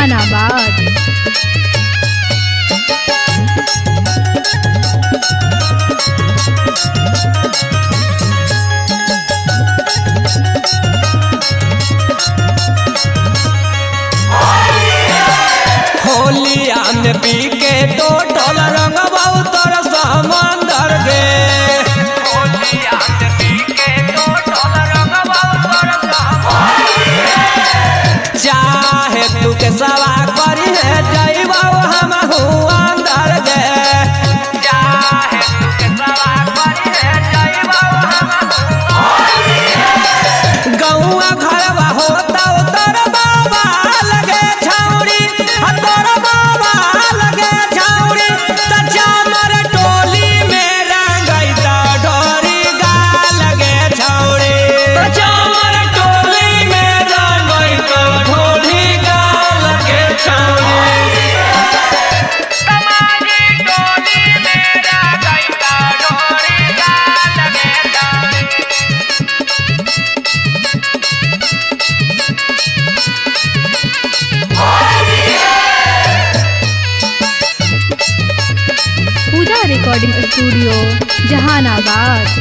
जहानाबाद। होलिया में पी के टोटल रंगवा उतर समंदर गे। होलिया में पी के टोटल रंगवा उतर चाहे तू के सवा करी है जइबा हम अंदर गे। चाहे तू के सवा करी है जइबा हम गौआ घरवा होता उतर बाबा लगे छौरी, तोर बाबा लगे छौरी। चमर टोली में रंगैता डोरी गा लगे छौरी। चमर टोली में रंगैता ढोली गा लगे छौरी। पूजा रिकॉर्डिंग स्टूडियो जहानाबाद।